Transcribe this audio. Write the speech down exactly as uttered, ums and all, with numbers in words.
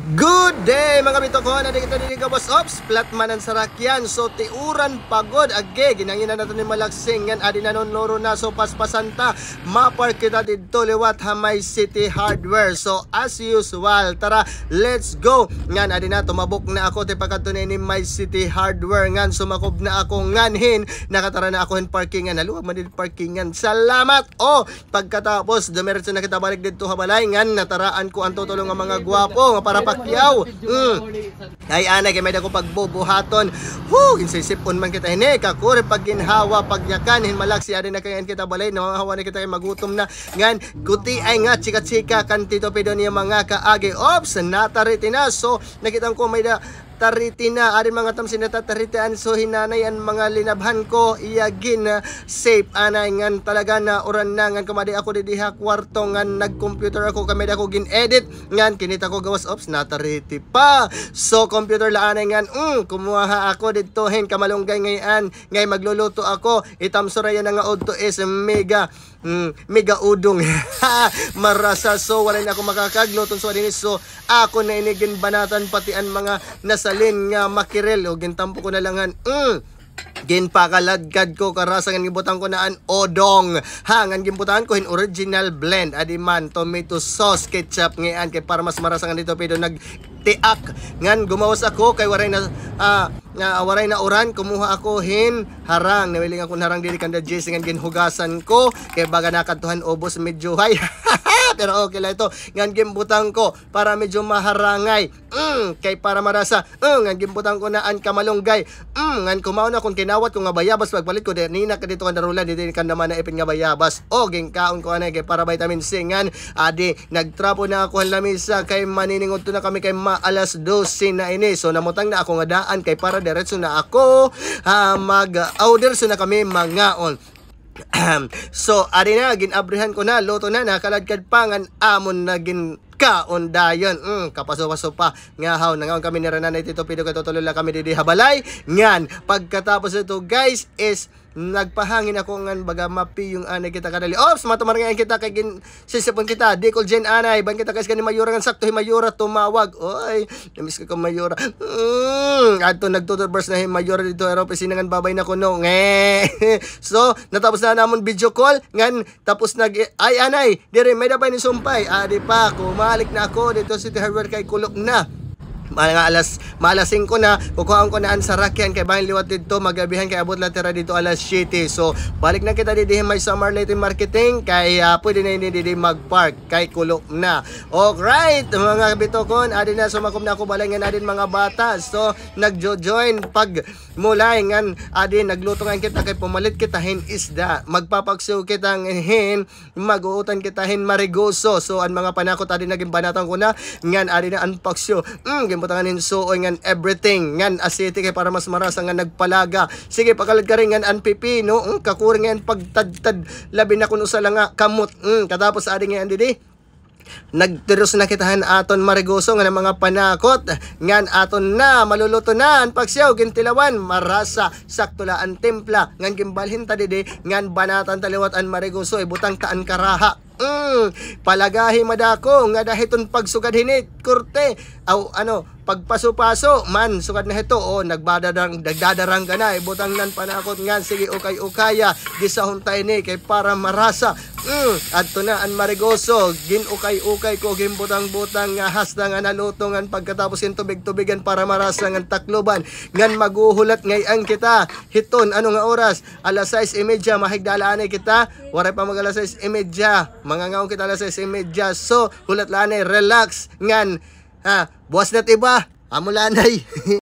Good day, mga bitokon. Adi kita didi gawas. Ops, flat man an sarakyan. So, tiuran pa gud. Agi, ginhanginan naton ni Malaksi ngan adi nanunuro na. So, paspasan ta. Ma-park kita didto liwat ha may City Hardware. So, as usual, tara, let's go. Ngan adi na, tumabok na ako, tipakadto na ini may City Hardware. Ngan sumakob na ako, ngan hin, nakatara na ako hin parkingan. Haluag man didi parkingan. Salamat. Oh, pagkatapos, dumiretso na kita balik didto ha balay. Ngan nataraan ko an tutulo nga mga gwapo nga para pakyaw. Mm. Ay, anay, kay may-ada ko pagbubuhaton. Woo! Ginsisip-on man kita hini, kakuri pagginhawa, pagyakan, hin Malaksi, adi na kay kita balay, nahawa na kita kay magutom na. Ngan, kuti ay nga, chika-chika, kan Tito Pido niya mga kaagi. Ops, natariti na. So, nakita ko may-ada tariti na. Adi mga tamsi natatariti an so hinanay an mga linabhan ko. Iya gin, ah, safe anay ngan talaga na uran na ngan kumadi ako didi ha kwarto ngan nag-computer ako kay may-ada ko gin-edit. Ngan kinita ko gawas, ops, natariti pa. So, computer la anay ngan, mm, kumuha ako didto hin kamalunggay ngay-an, ngay magluluto ako. Itamsura yana nga udto is mega, mm, mega udong. Marasa, so, wala na ako makakagluto, so, dinhi, so, ako na ini ginbanatan pati an mga nasalin nga makirel, o gintampo ko na la ngan, mm, ginpakaladkad ko karasa ngan ginbutang ko na an odong. Ha, ngan ginbutangan ko hin original blend. Adi man, tomato sauce, ketchup, ngay-an. Kay para mas marasa ngan didto, pero nagtiak. Ngan gumawas ako kay waray na, ah, nga waray na uran, kumuha ako hin harang. Nawiling ako hin harang didi kanda Jessie ngan ginhugasan ko. Kay baga nakadtuhan ubos, medyo hay. Pero okay la ito. Ngan ginbutang ko para medyo maharangay. Mm, kay para marasa. Mm, ngan ginbutang ko na an kamalunggay. Mm, ngan kumaon ako, kinawat ko nga bayabas, pagpalit ko, di, nina ka didto kan darulan, di, di kan naman naipin nga bayabas. O, ginkaon ko anay, kay para vitamin C, ngan, adi, nagtrapo na ako han lamisa, kay maniningudto na kami, kay ma-, alas dose na ini. So, namutang na ako nga daan, kay para diretso na ako, ha, mag, ah, diretso na kami mangaon. So, adi na, gin-abrihan ko na, luto na, nakaladkad pa, ngan amon na ginkaon dayon. Mm, kapaso-paso pa. Nga haw, nangaon kami nira Nanay Tito Pido kay tutulo la kami didi ha balay. Ngan, pagkatapos nito, guys, is nagpahangin ako ngan baga mapiyong anay kita kadali. Ops, matumar ngay-an kita kay ginsisip-on kita. Di ko Jen anay, ban kita kay gani Mayora ngan sakto hi Mayora tumawag. Oy, namiss ko ka Mayora. Mm, adto nagtututbrush na hi Mayora didto ha opisina ngan babay na kuno. Nge. So, natapos na namon video call ngan tapos nag-, ay, anay, diri, may-ada pa ini sumpay. Adi pa, kumalik na ako didto City Hardware kay kulop na. Mga alas, mga alas singko na, kukuhaon ko na an sarakyan kay bangin liwat didto, magabihan kay abot la tira didto alas siyete. So, balik na kita didi may Samar Leyte Marketing kay, ah, pwede na ini didi mag-park kay kulop na. Alright, mga bitokon, adi na, sumakob na ako balay ngan adi an mga bata. So, nagjo-join pag mulay ngan adi nagluto ngan kita kay pumalit kita hin isda. Magpapaksiw kita hin mag-uutan kita hin marigoso. So, an mga panakot adi na ginbanatan ko na, ngan adi na an paksiw. Mm, ginbutangan hin suoy ngan everything. Ngan asiti kay para mas marasa ngan nagpalaga. Sige, pakalagkari ngan an pipino. Mm, kakuri ngan pagtadtad. Labi na kun usa la nga kamot. Mm, katapos adi ngan didi. Nagtiros na kita han aton marigoso ngan an mga panakot. Ngan aton na, maluluto na an paksiw, gintilawan, marasa. Sakto la an timpla, ngan ginbalhin ta didi, ngan banatan ta liwat an marigoso, ibutang ta an karaha. Mm, palagahi madako, ngada hiton pagsugad hini, korte, aw, ano, pagpaso-paso, man, sugad na hito, o, nagbadarang, nagdadarang ka na, ibutang nan panakot ngan, sige, ukay-ukaya, gisahon ta ini, kay para marasa. Mm, adto na an marigoso, gin-ukay-ukay ko, ginbutang-butang nga hasta nga naluto ngan pagkatapos gintubig-tubigan para marasa ngan takloban. Ngan maghuhulat ngay-an kita. Hiton, ano nga oras? Alas sais y media, mahigda la anay kita. Waray pa mag alas sais y media. Mangangaon kita alas sais y media. So, hulat la anay, relax. Ngan, ha, buwas na it iba. Amo la anay.